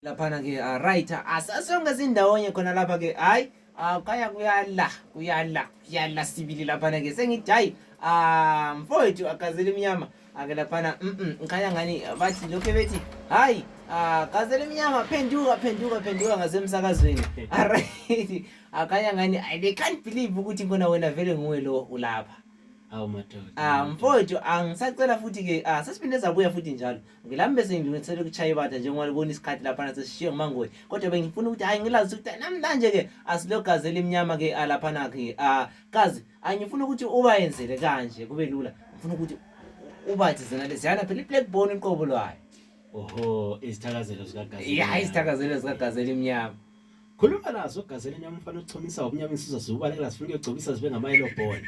Laphana ke right, asasonke sindawonye khona lapha ke. Hayi, khanya kuyala, kuyala, kuyala sibili laphana ke. Sengithi hayi, mfowethu agazela imnyama ake laphana. Ngikhanya ngani bathi lokho bethi hayi, gazela imnyama, phenduka, phenduka, phenduka ngasemsakazweni. Alright, akhanya ngani they can't believe ukuthi khona wena vele nguwe lo ulapha. Awu madoda. Mfowethu, angisacela futhi ke, sesiphinde sabuya futhi njalo. Ngilami bese ngilungisela ukuchaya ibatha njengoba libona isikhathi laphana sesishiye ngumangoyi. Kodwa bengifuna ukuthi hayi ngilazi ukuthi namhlanje ke asilogazi elimnyama ke laphana ke. Kazi angifuna ukuthi ubayenzele kanje kube lula. Ngifuna ukuthi ubathi zona leziyana phela i-black bone inqobo lwayo. Oho, izithakazelo zikagazi. Ya, izithakazelo zikagazi elimnyama. Khuluma nazo gazi elimnyama, umfana ochomisa ubumnyama, insizwa ziwubalekela zifuna ukuyogcobisa zibe ngama-yellow bone.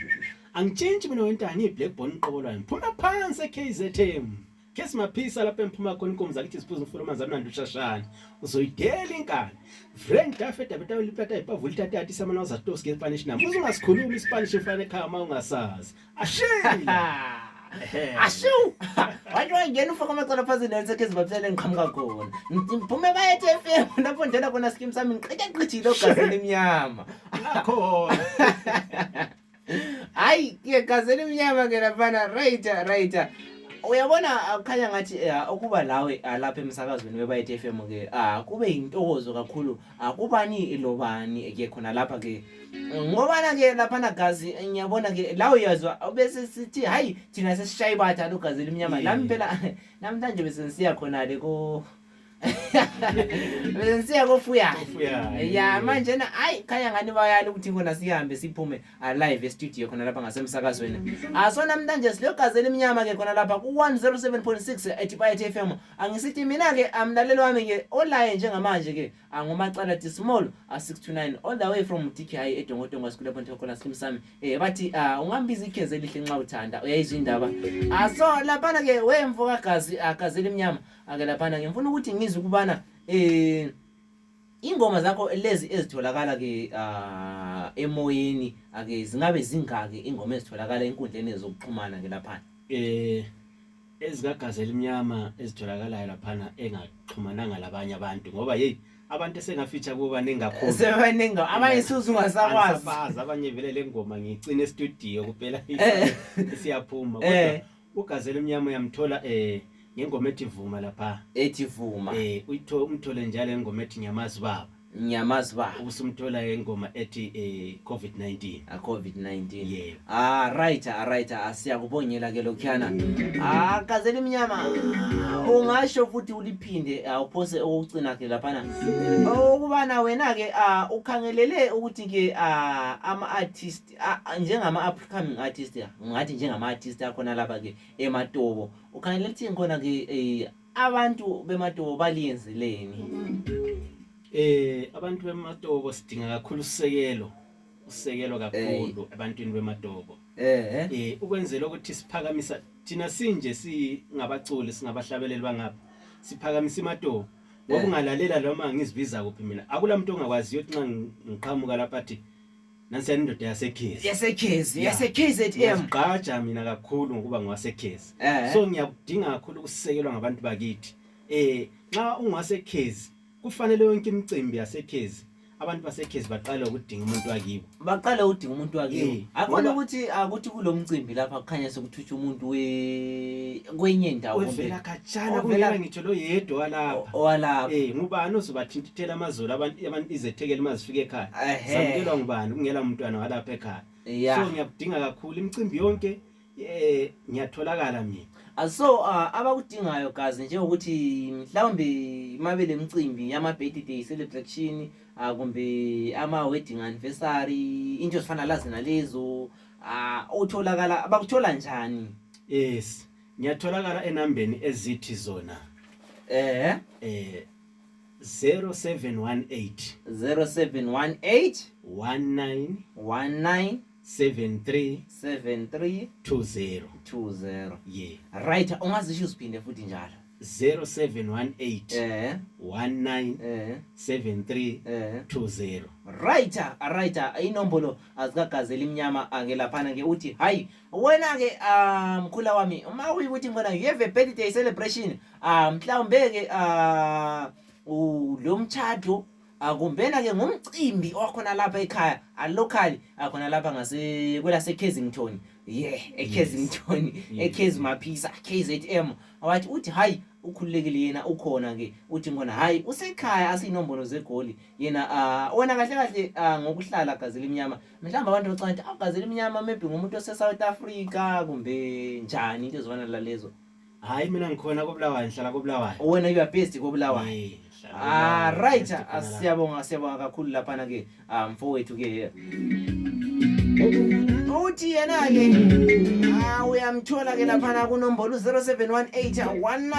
Angitshintshi mina wentanga, ngiyi-black bone uqobo lwayo. Ngiphuma phansi e-KZM. Kesi maphisa lapho engiphuma khona, inkomo zakithi ziphuza umfula amanzi amnandi ushashane. Uzoyidela inkani. Vreng dafe dabeta liplata ipavuli tatati samana wazatosi ke Spanish nami. Uze ungasikhulumi iSpanish mfana ekhaya uma ungasazi. Ashila. Ashu! Wathi wangena ufaka amacala phansi endaweni sekhe zibaphela ngiqhamuka khona. Ngiphume bayethe FM lapho ndena khona skim sami ngiqitha qithile ogazini emnyama. Nakhona. Hayi ke gazeli emnyama ke laphana, right, right. Uyabona, kukhanya ngathi ukuba lawe lapha emsakazweni weBayethe FM ke kube intokozo kakhulu kubani lobani ke khona lapha ke, ngobana ke laphana gazi ngiyabona ke la uyazwa bese sithi hayi, thina sesishaya ibatha logazi elimnyama. Nami phela namhlanje bese ngisiya khona le ko bese ngisiya kofuya. Kofuya, ya manje na hayi, khanya ngani bayala ukuthi khona sihambe siphume live e-studio khona lapha ngasemsakazweni. So namhlanje silogazi elimnyama ke khona lapha ku 107.6 ethi Bayethe FM. Angisithi mina ke amlaleli wami ke olaye njengamanje ke angumacala Small 629 all the way from DKI eDongodongo school lapho khona skim sami. Bathi ungambiza ikheze elihle nxa uthanda, uyayizwa indaba. So laphana ke wemfo kagazi, gazi elimnyama ake laphana, ngifuna ukuthi ngizwe ukubana ingoma zakho lezi ezitholakala ke emoyeni ake zingabe zingaki, ingoma ezitholakala enkundleni zokuxhumana ke laphana? Ezikagazi elimnyama ezitholakalayo laphana engaxhumananga labanye abantu, ngoba hey, abantu esengafeature kubo baningi kakhulu. Sebaningi abanye susu ungasakwazi. Angisabazi abanye vele. Le ngoma ngiyicina e-studio kuphela, isiyaphuma. Kodwa ugazi elimnyama uyamthola ngengoma ethi Vuma lapha. Ethi Vuma. Uyitho umthole njalo engoma ethi Nyamazi Baba. Nyamazi Baba. Ubusumthola engoma ethi COVID-19. COVID-19. Yebo. Right, right, siyakubongela ke lokhuyana. Gazela imnyama, ungasho futhi uliphinde uphose okugcina ke laphana ukubana wena ke ukhangelele ukuthi ke ama artist njengama upcoming artist, ngathi njengama artist akhona lapha ke eMatobo, ukhangelele ukuthi khona ke abantu beMatobo baliyenzeleni? Abantu beMatobo sidinga kakhulu usekelo, usekelo kakhulu ebantwini beMatobo. Ukwenzela ukuthi siphakamisa thina sinje singabaculi, singabahlabeleli bangapha, siphakamisa iMatobo, ngoba ungalalela noma ngizibiza kuphi mina, akula muntu ongakwaziyo ukuthi nxa ngiqhamuka lapha athi nansiyani indoda yaseKhezi. YaseKhezi. Yase-KZM. Ngiyazigqaja mina kakhulu ngokuba ngwaseKhezi. So ngiyakudinga kakhulu ukusekelwa ngabantu bakithi. Nxa ungwaseKhezi kufanele yonke imicimbi yaseKhezi, abantu baseKhezi baqale ukudinga umuntu wakibo. Baqale udinga umuntu wakibo. Akhona ukuthi akuthi kulo mcimbi lapha kukhanya sekuthutsha umuntu we kwenye indawo. Ovela khatshana. Kungela ngitsho lo yedwa walapha. Owalapha. Ngubani ozobathintithela amazolo abantu izethekeli mazifike ekhaya? Samukelwa ngubani kungela umntwana walapha ekhaya? So ngiyakudinga kakhulu imicimbi yonke, ngiyatholakala mina. So abakudingayo gazi njengokuthi mhlawumbe mabe lemicimbi yama-birthday celebration, kumbe ama-wedding anniversary, into ezifana lazi nalezo, utholakala, bakuthola njani? Yes, ngiyatholakala enambeni ezithi zona 0718 0718 19 19 73 73 20. 20. Yeah. Right, ungazisho uziphinde futhi njalo. 0718 19 73 20. Right, inombolo azikagazi elimnyama ake laphana ke. Uthi hayi wena ke, mkhula wami, uma uyikuthi ngibona you have a birthday celebration, mhlawumbe ke Lo mtshado akumbena ke ngumcimbi okhona lapha ekhaya alocally akhona lapha ngase kwelase Kensington, yeah, eKensington, eKezi Maphisa, KZM. Wathi uthi hayi, ukhululekile yena, ukhona ke. Uthi ngona hayi, usekhaya, asinombolo zegoli yena. Wena kahle kahle ngokuhlala Gazela Imnyama, mhlawumbe abantu bacabanga ukuthi awugazela imnyama maybe ngumuntu ose South Africa kumbe njani, into ezifana lalezo. Hayi, mina ngikhona koBulawayo, ngihlala koBulawayo. Wena you are based koBulawayo? Eh, ngihlala koBulawayo, right. based khona lapha. Siyabonga, siyabonga kakhulu laphana ke, mfowethu ke. Uthi yena ke uyamthola ke laphana kunombolo 0718